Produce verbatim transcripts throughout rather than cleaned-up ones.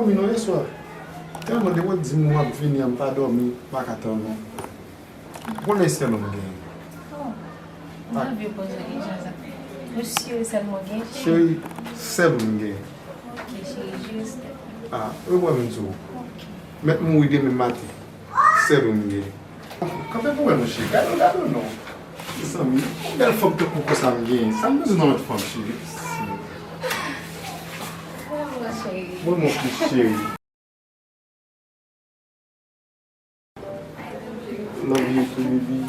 Non, yèswa. Tèlman depi w di m w ap vini an, m pa dòmi, m pa ka tann ou. Ou konnen sèl ou m genyen. Oh, m ta vle poze w kesyon sa. Ou si se sèl mwen genyen, cheri? Cheri, sèl ou m genyen. Ok, cheri, je respèk ou. Ah, ou wè m di w. Ok. Mèt mouri demen maten. Sèl ou m genyen. Kanpe pou wè non cheri. Gade w, gade w non. Mezanmi, yon bèl fanm tankou konsa m genyen. Sa m bezwen nan lòt fanm, cheri? Mwen, mon fi cheri. Love you too, baby.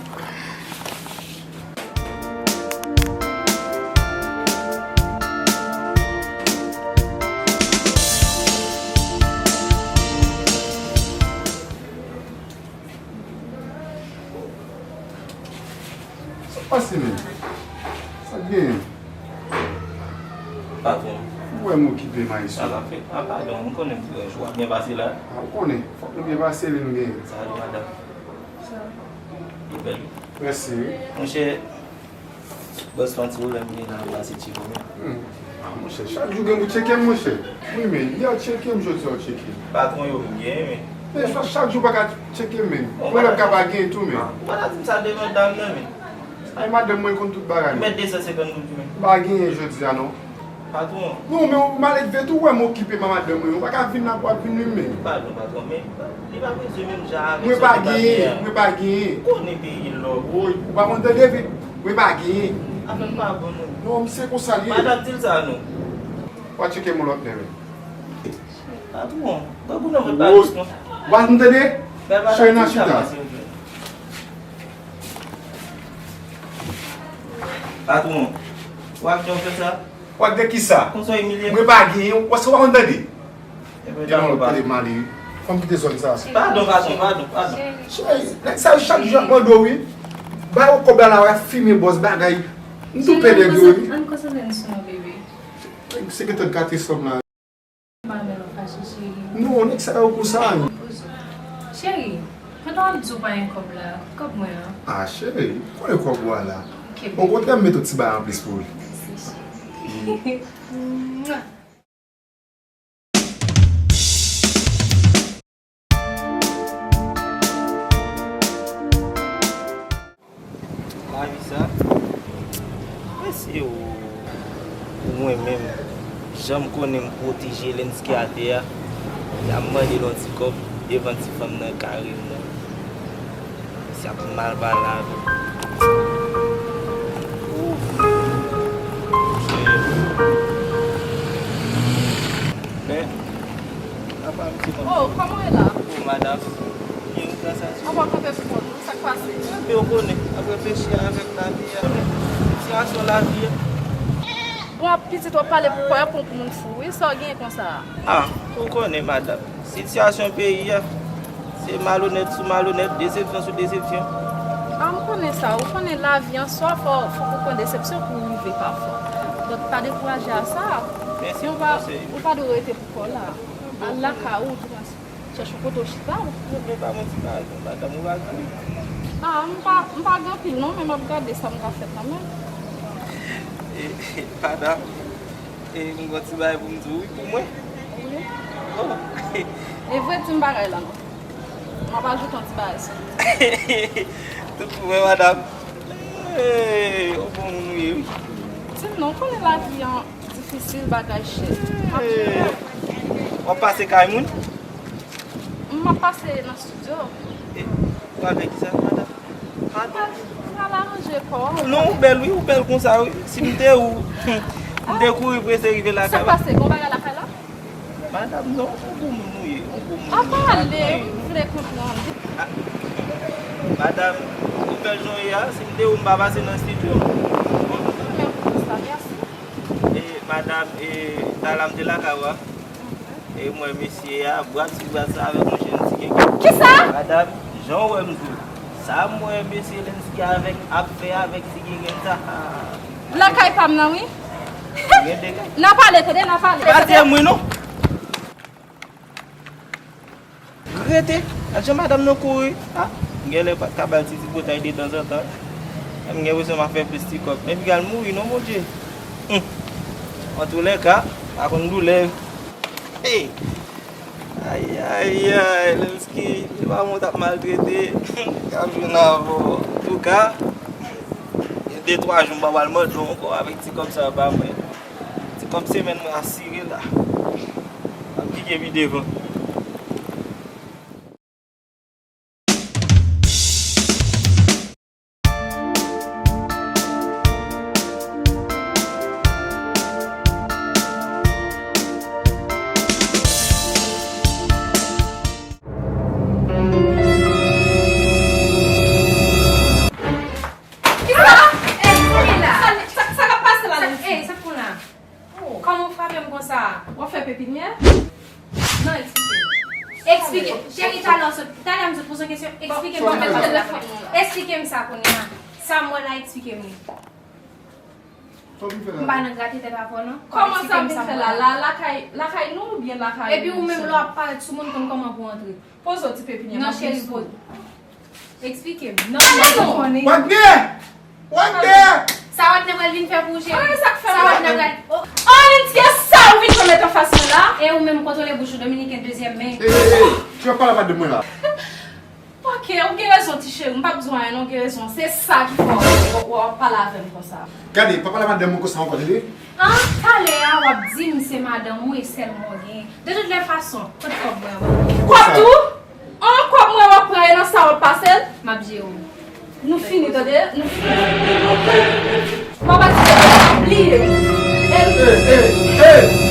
Sa pase menm? Sa k genyen? Patwon. Ou wè m okipe, maestro. Sa l ap fè? Ah, padon, m konnen m ti ranje w. W ap byen pase la? Ah, ou konnen. Fòk nou byen pase, li m genyen. Sa ale, madanm? Sa. Ou bèl, wi. Mèsi, wi. Monchè, bòs la, yon ti pwoblèm gen la, pase tcheke w, men. Hmm. Ah, monchè, chak jou gen pou tcheke m, monchè. Wi, men, yè w tcheke m, jodi a w tcheke m. Patwon yo, m gen, men. Men, chak jou pa ka tcheke m, men. Pwoblèm ka pa gen tou, men. Ou pa ta di m sa devan dam nan, men. Ay, madanm mwen konn tout bagay, men. Ou mèt de san senkant goud pou mwen. M pa genyen jodi a, non. Patwon. Non, men ou malelve tou, ou wè m okipe, madanm mwen. Ou pa ka vin la pou w ap vin wi, men. Padon, patwon, men li pa bezwen menm jan avèk sa ou pa genyen an. Mwen pa genyen, mwen pa genyen. Ou konnen peyi lòk. Woy, ou pa konn tande vit. Mwen pa genyen. Afè m pa bon, non. Non, m se konsa l ye. Madanm, di l sa, non. W a tcheke m yon lòt lè, men. Patwon, gwo gounan mwen pa jis non. W a tande? Cheri nan chita. Patwon, w a k jan w fè sa? W a k de kisa? Konsa w imilye m. Mwen pa genyen, w a tande? Ebyen, dakò, patwon. Fò m kite zòn sa. Padon, patwon, padon, padon. Cheri, nèg sa yo chak jou ap mande w, wi. Ba yo kòb la, la, w a fimen bòs bagay. M tou pè nèg yo, wi. Ann konsantre n sou nou, bebe. Se gentan gate sòm la. Pa mèt fache, cheri. Non, nèg sa yo konsa. Cheri, pandan w ap di w pa gen kòb la, kòb mwen an? Ah, cheri, ou konnen kòb ou a la. Ok, baby. Okontrè, m mete yon ti bagay anplis pou li. Mèsi, cheri. Lavi sa, mèsi o, pou mwen menm, jan m konnen m pwoteje Lensky atè a, y ap mande l yon ti kòb devan ti fanm nan kare m nan. Mesye ap mal pale avè m. Ouf. Men, apa m ti konn. Oh, kòman w ye la? Oh, madanm. Byen, ou pran sa sou. Apa w kanpe pou kont ou? Sa k pase? Ebyen, ou konnen, ap reflechi avèk lavi a. Sitiyasyon lavi a. Bon, ap pitit w ap pale pou kò w, ap pran pou moun fou, wi. Sa w genyen konsa a? Ah, ou konnen, madanm. Sitiyasyon peyi a, se malonèt sou malonèt, desepsyon sou desepsyon. Ah, m konnen sa. Ou konnen lavi an swa, fò, fòk ou pran desepsyon pou w rive pafwa. Donk, pa dekouraje a sa. Men si w pa, ou pa dwe rete pou kò w la. Al lakay ou, chèche yon kote w chita. Mwen pa manti bagay non, madanm, ou pa gade. Ah, m pa, m pa gen anpil non, men m ap gade sa m ka fè kanmenm. E, e, madanm, e, m gen yon ti bagay pou m di w, wi, pou mwen. Wi. Oh. E vre, di m bagay la non. M ap ajoute yon ti bagay sou li. Tout pou mwen, madanm. E, yon bon moun ou ye, wi. Di m non, konnen lavi an difisil, bagay chè. W ap pase kay moun? M ap pase nan estidyo. E, ou avèk kisa, madanm? Padon. M pral aranje kò w. Non, ou bèl, wi, ou bèl konsa, wi. Si m te ou, m te kouri prese rive lakay la. Sa k pase? Gon bagay lakay la? Madanm, non, yon bon moun ou ye, yon bon moun ou ye. Apa ale, m vle konprann. Ah, madanm, ou bèl jan w ye a, si m te ou, m pa pase nan estidyo. Mèsi. E, madanm, e, talè a m te lakay ou a. E m wè mesye a, bwat sou bwat sa avèk yon jèn ti genge. Kisa? Madanm, jan w wè m di w, sa m wè mesye Lensky avèk, ap fè avèk ti genge sa. Lakay pa m nan, wi. N a pale, tande, n a pale. Pa di m wi, non. Rete, ak jan madanm nan kouri. Ah, m genlè pa ka ba l ti tripotay detanzantan. M gen enpresyon m ap fè plis ti kòb. Men piga l mouri non, Bondye. Hum. Antoulèka, pa konn doulè. Hey! Ayayay, Lensky, se pa mwen w t ap maltrete, k ap jwenn avè w. Antouka, gen de twa jou m pa pral mande w ankò avèk ti kòb sa yo ba mwen. Ti kòb semèn mwen asire la. M ap pike pi devan. Kisa? Ey, sa gen la? Sa, sa, sa k ap pase la, Lensky? Ey, sa k fè w la? Kòman w frape m konsa? W ap fè pepinyè? Non, eksplike. Eksplike. Cheri, talè w sot, talè m sot poze w kesyon. Eksplike m kòman w frape m. Eksplike m sa kounye a. Sa m wè la, eksplike m li. M pa nan grate tèt avè w, non. Kòman sa vin fè la? La, lakay, lakay nou oubyen lakay... Epi ou menm, lè w ap parèt sou moun, konn kòman pou w antre. Poze w ti pepinyè. Non, cheri, poze. Eksplike m. Non, non, non. Wagner! Wagner! Sa Wagner pral vin fè pou ou, cheri? Sa Wagner pral... Oh, Lensky, sa ou vin fè mèt anfas mwen la? E ou menm, kontwole bouch ou, dominiken dezyèm men. Ey, ey, ey, tu vas pas la de mwen la. Ok, ou gen rezon, ti cheri, m p ap di w anyen non, ou gen rezon. Se sa ki fè w, w, w ap pale avè m konsa. Gade, pa pale madanm mwen konsa ankò, tande? An, talè a w ap di m se madanm ou e sèl mwen w genyen. De tout lè fason, kote kòb mwen an? Kòb tou? An, kòb mwen w ap pran e nan sa w ap pase l? M ap jere w. Nou fini, tande? Nou fini. Papa ti bliye. Ey, ey, ey, ey!